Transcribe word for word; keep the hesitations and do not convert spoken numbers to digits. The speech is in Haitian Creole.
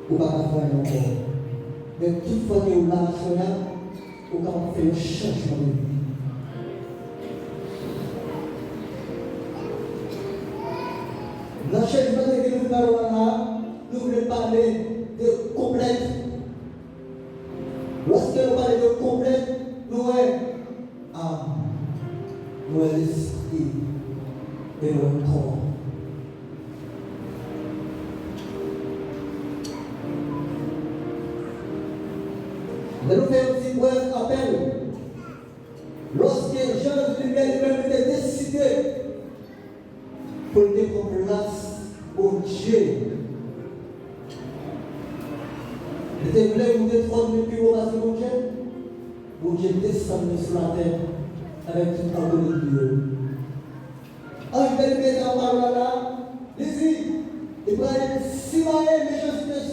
Ou pa ka fè anyen ankò. Men tout fwa ke ou la aswè a, ou kapab fè yon chanjman de vi. Nan chanjman de vi nou vin pale la, nou vle pale de konplèt. Lòske nou pale de konplèt, nou wè am, nou wè lespri, e nou wè kò. Lè nou fè yon ti brèf apèl, lòske Jan Limyè li menm li te deside pou l te pran plas Bondye, li te vle moute twòn li pi wo pase Bondye, Bondye desann li sou latè avèk tout angelik li yo. Anj bèl bèl sa pawòl la, li di, li pral simaye men Jezi te sou